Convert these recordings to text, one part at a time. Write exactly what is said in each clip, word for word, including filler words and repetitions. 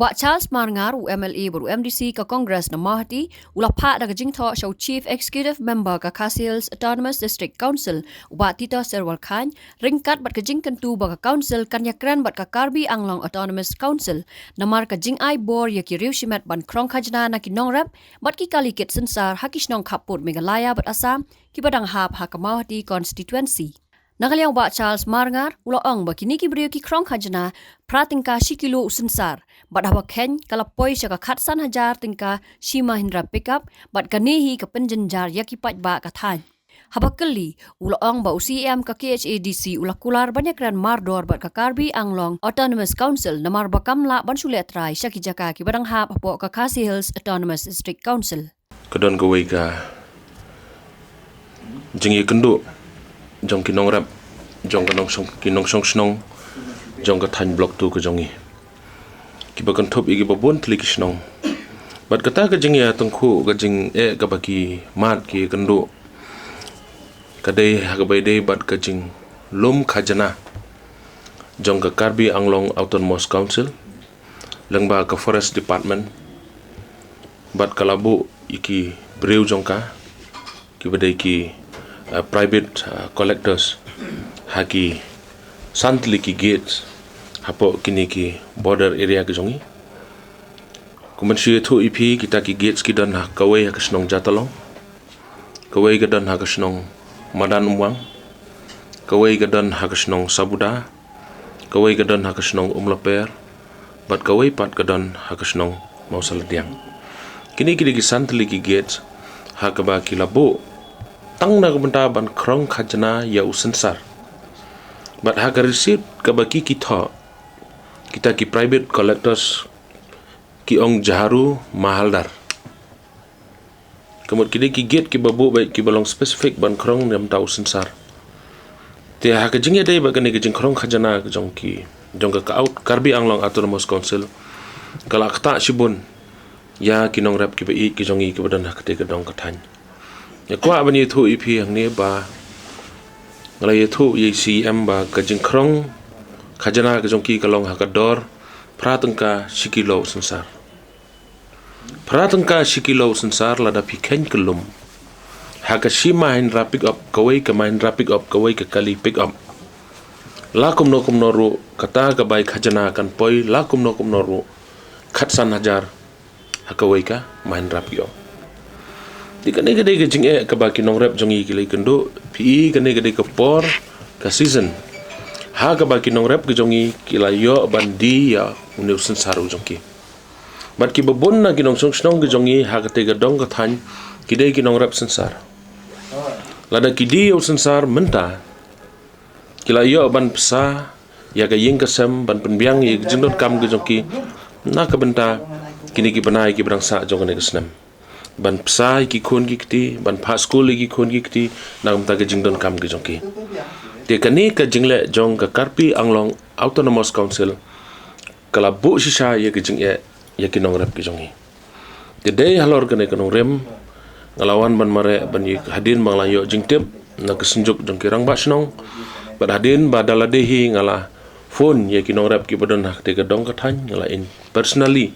Bah Charles Marngar, u M L A bad u M D C ka Congress na Mawhati, u la phah da ka jingthoh sha u Chief Executive Member ka Khasi Hills Autonomous District Council, u Bah Tito Sherwalkhain, ryngkat bad ka jingkyntu ba ka Council kan ïakren bad ka Karbi Anglong Autonomous Council namar ka jingai bor ïa ki riew shimet ban krong khajna na ki nongrep bad ki kali kit synsar ha ki shnong khappud Meghalaya bad Assam kiba dang hap ha ka Mawhati constituency. Na ka liang u Bah Charles Marngar u la ong ba kine ki briew ki krong khajna phra tyngka shi kilo u synsar, bad haba kheiñ ka la poi sha ka khatsan hajar tyngka shi Mahindra pickup, bad kane hi ka pynjynjar ïa ki paidbah ka thaiñ. Haba kylli, u la ong ba u C E M ka K H A D C u la kular ban ïakren mardor bad ka Karbi Anglong Autonomous Council namar ba kam lah ban shu leh trai sha ki jaka kiba dang hap hapoh ka Khasi Hills Autonomous District Council. Ka don kawei ka jingïakynduh jong ki nongrep, jong ka nongshong, ki nongshong shnong jong ka thaiñ Block two ka jong ngi, kiba kynthup ïa kiba bun tylli ki shnong. Bad kata ka jingïatyngkhuh, ka jingeh kaba ki mad ki ïakynduh, ka dei ha kaba ïadei bad ka jinglum khajna jong ka Karbi Anglong Autonomous Council lyngba ka Forest Department, bad ka la buh ïa ki briew jong ka, kiba dei ki, uh, private, uh, collectors, ha ki san tylli ki gates hapoh kine ki border area ki jong ngi. Kumban shu ïathuh ïa phi, kita ki gates ki don ha kawei ha ka shnong Jatalong, kawei ka don ha ka shnong Madan Umwang, kawei ka don ha ka shnong Sabuda, kawei ka don ha ka shnong Umlaper, bad kawei pat ka don ha ka shnong Mawsaladiang. Kine ki dei ki san tylli ki gates ha kaba ki la buh tang na ka bynta ban krong khajna ïa u synsar. Bad ha ka receipt kaba ki ki thoh, kita ki private collectors ki ong Jharu Mahaldar. Ka mut ki dei ki gate kiba buh beit kiba long specific ban krong na bynta u synsar. Te ha ka jingïadei bad kane ka jingkrong khajna ka jong ki, jong ka, ka Karbi Anglong Autonomous Council, ka la ktah shibun ïa ki nongrep kiba ïeit ki jong ngi kiba don ha katei ka dong ka thaiñ. Nga kwah ban ïathuh ïa phi hangne ba nga la ïathuh ïa i C E M ba ka jingkrong khajna ka jong ki ka long ha ka dor phra tyngka shi kilo u synsar. Phra tyngka shi kilo u synsar lada phi kheiñ kyllum ha ka shi Mahindra pickup, kawei ka Mahindra pickup, kawei ka kali pickup. La kumno kumno ruh kata ka bai khajna kan poi la kumno kumno ruh khatsan hajar ha kawei ka Mahindra pickup. Te kane ka dei ka jingeh kaba ki nongrep jong ngi ki la ïakynduh, phi i kane ka dei ka por, ka season ha kaba ki nongrep ka jong ngi ki la ïoh ban die ïa une u synsar u jong ki. Bad kiba bun na ki nongshong shnong ki jong ngi ha katei ka dong ka thaiñ ki dei ki nongrep synsar. Lada ki die ïa u synsar mynta, ki la ïoh ban pynsa ïa ka ïing ka sem, ban pynbiang ïa ka jingdonkam ka jong ki na ka bynta kine ki bnai kiba dang sah jong kane ka snem, ban pynsa ïa ki khun ki kti, ban phah skul ïa ki khun ki kti na ka bynta ka jingdonkam ka jong ki. Te kane ka jingleh jong ka Karbi Anglong Autonomous Council ka la buh shisha ïa ka jingeh ïa ki nongrep ki jong ngi. Te dei halor kane ka nongrim nga la wan ban mareh ban ïa, hadien ba nga la ïoh jingtip na ka synjuk jong ki rangbah shnong, bad hadien ba da lade hi nga la phone ïa ki nongrep kiba don ha katei ka dong ka thaiñ, nga la in personally,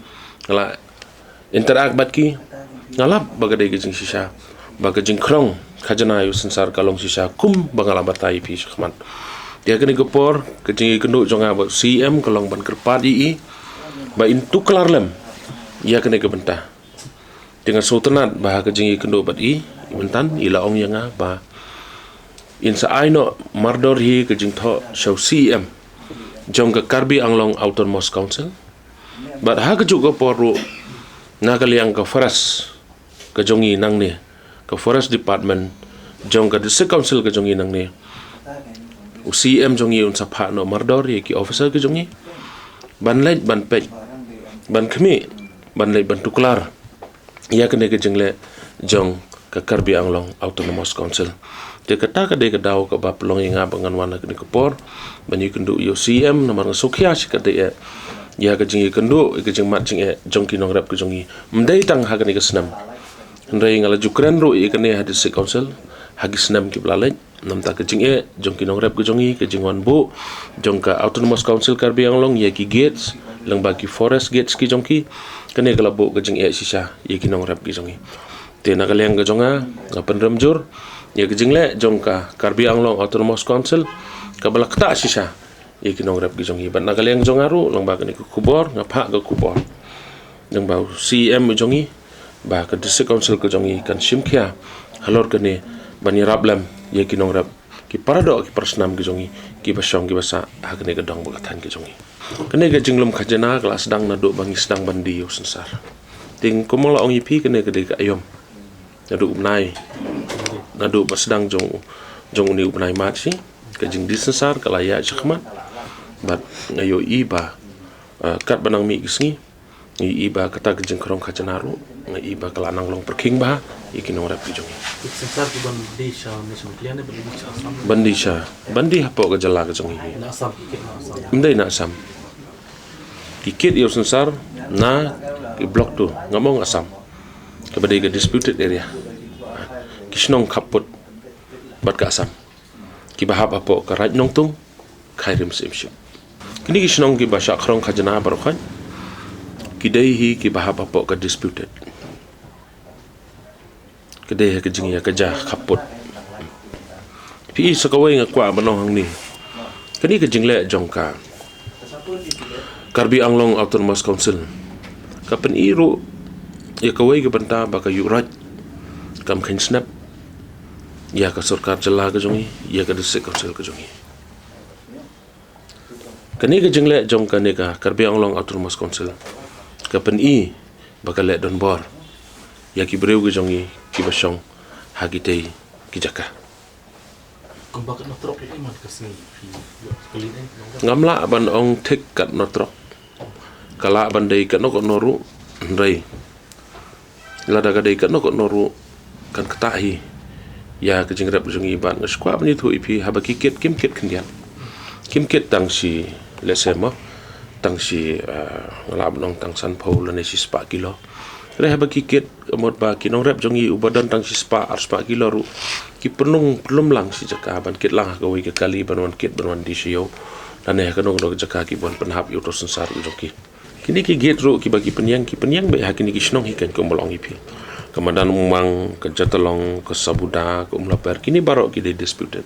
nga la interact bad ki, nga lap ba ka dei ka jingshisha ba ka jingkrong khajna ïa u synsar ka long shisha kum ba nga la batai ïa phi shakhmat. Te ha kane ka por ka jingïakynduh jong nga bad u C E M ka long ban kyrpad ïa i ba in tuklar lem ïa kane ka bynta. Te nga sngewtynnat ba ha ka jingïakynduh bad i myntan, i la ong ïa nga ba in sa ai noh mardor hi ka jingthoh sha u C E M jong ka Karbi Anglong Autonomous Council. Bad ha kajuh ka por ruh na ka liang ka forest ka jong ngi nangne, ka Forest Department jong ka District Council ka jong ngi nangne, u C E M jong ngi un sa phah noh mardor ïa ki officer ka jong ngi ban leit ban peit, ban khmih, ban leit ban tuklar ïa kane ka jingleh jong ka Karbi Anglong Autonomous Council. Te kata ka dei ka daw kaba pynlong ïa nga ba ngan wan ha kane ka por ban ïakynduh ïa u C E M, namar nga sngewkhia shikatdei eh ïa ka jingïakynduh, ïa ka jingmad jingeh jong ki nongrep ka jong ngi, ym dei tang ha kane ka snem, hynrei nga la ju kren ruh ïa kane ha District Council ha ki snem kiba la leit. Namar ka jingeh jong ki nongrep ka jong ngi, ka jingwan buh jong ka Autonomous Council Karbi Anglong ïa ki gates lyngba ki forest gates ki jong ki, kane ka la buh ka jingeh shisha ïa ki nongrep ki jong ngi. Te na ka liang ka jong nga, nga pynrem jur ïa ka jingleh jong ka Karbi Anglong Autonomous Council kaba la ktah shisha ïa ki nongrep ki jong ngi. Bad na ka liang jong nga ruh, lyngba kane ka khubor, nga phah ka khubor lyngba u C E M jong ngi ba ka District Council ka jong ngi kan shim khia halor kane ban ïarap lem ïa ki nongrep, ki paradoh, ki parasnam ki jong ngi, kiba shong kiba sah ha kane ka dong ba ka thaiñ ka jong ngi. Kane ka jinglum khajna ka la sdang naduh ba ngi sdang ban die ïa u synsar. Te kumba la ong ïa phi, kane ka dei ka aïom naduh u bnai, naduh ba sdang jong, jong une u bnai March hi. Ka jingdie synsar ka la ïaid shakhmat. Bad nga ïohi ba, ah, katba nang mih ki sngi, nga ïohi ba kata ka jingkhrong khajna ruh, nga ïohi ba ka la nang long pyrkhing bha ïa ki nongrep ki jong ngi. Ki synsar ki ban die sha National Clean ne ban die sha Assam? Ban die sha, ban die hapoh ka jylla ka jong ngi. Na Assam ki kit, na Assam. Ym dei na Assam. Ki kit ïa u synsar na ki Block two, ngam ong Assam, kaba dei ka disputed area. Ki shnong khappud bad ka Assam, kiba hap hapoh ka Raid Nongtung, Khyrim Syiemship. Kine ki shnong kiba shah khrong khajna baroh khoit, ki dei hi kiba hap hapoh ka disputed. Ka dei ha ka jingïakajia khappud. Phi i, sa kawei nga kwah ban ong hangne, kane ka jingleh jong ka Karbi Anglong Autonomous Council ka pyni ruh ïa kawei ka bynta ba ka Ïewraij kam kheiñ snep ïa ka sorkar jylla ka jong ngi, ïa ka District Council ka jong ngi. Kane ka jingleh jong kane ka Karbi Anglong Autonomous Council ka pyni ba ka leh donbor ïa ki briew ki jong ngi kiba shong ha kitei ki jaka. Kumba katno trok ïa man ka sngi phi ïoh kylli ne? Ngam lah ban ong thik katno trok. Ka lah ban dei katno katno ruh, hynrei lada ka dei katno katno ruh, kan ktah hi ïa ka jingrep jong ngi. Bad nga sngewkwah ban ïathuh ïa phi, haba ki kit, kim kit khyndiat. Kim kit tang shi, let's say mo, tang shi, ah, nga lah ban ong tang sanphew lane shispah kilo. Hynrei haba ki kit, ka mut ba ki nongrep jong ngi uba don tang shispah arspah kilo ruh, ki pynlong pynlum lang shi jaka ban kit lang ha kawei ka kali ban wan kit, ban wan die sha ïew, lane ha kano kano ka jaka ki ban pynhap ïa uto u synsar u jong ki. Kine ki gate ruh kiba ki pynïeng, ki pynïeng beit ha kine ki shnong hi, kan, kumba la ong ïa phi. Ka Madan Umang, ka Jatalong, ka Sabuda, ka Umlaper, kine baroh ki dei disputed.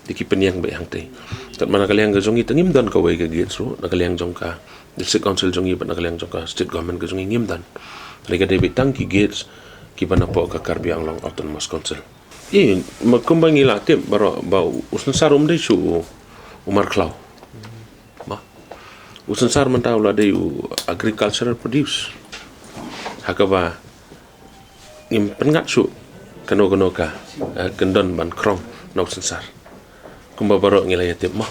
Te ki pynïeng beit hangtei. Katba na ka liang ka jong ngi te ngim don kawei ka gate ruh, na ka liang jong ka District Council jong ngi bad na ka liang jong ka State Government ka jong ngi ngim don. Hynrei ka dei beit tang ki gates kiba napoh ka Karbi Anglong Autonomous Council. I, ma kumba ngi la tip baroh ba u synsar um dei shuh u, u markhlaw. Ba u synsar mynta u la dei u agricultural produce. Ha kaba ngim pynngat shuh kano kano ka, eh, kyndon ban khrong na u synsar. Kumba baroh ngi la ïa tip mo.